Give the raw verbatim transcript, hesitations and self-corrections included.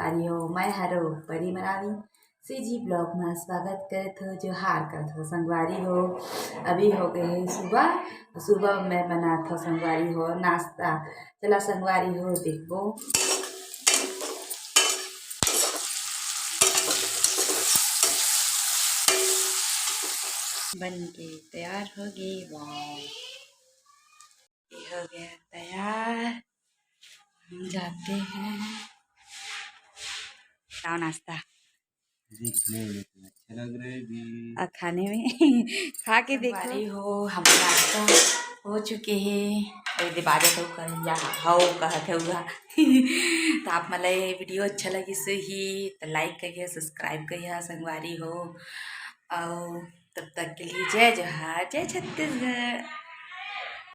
संगवारी हो, मैं हरो परी मरावी। सीजी ब्लॉग में स्वागत करत हो, जोहार करत हो संगवारी हो। अभी हो गए है सुबह, सुबह में बनात हो संगवारी हो नाश्ता। चला संगवारी हो देखबो। बन के तैयार हो गए, वाह। ये हो गया तैयार, हम जाते हैं। खाओ नाश्ता। दिखने में तो अच्छा लग रहा है जी। और खाने में खा के देखो। संगवारी हो, हमारा नाश्ता हो चुके हैं। और ये बाजा तो कर या हाउ कहत है हुआ। तो आप मला ये वीडियो अच्छा लगी सही तो लाइक करिए, सब्सक्राइब करिए संगवारी हो। और तब तक के लिए जय जोहार, जय छत्तीसगढ़।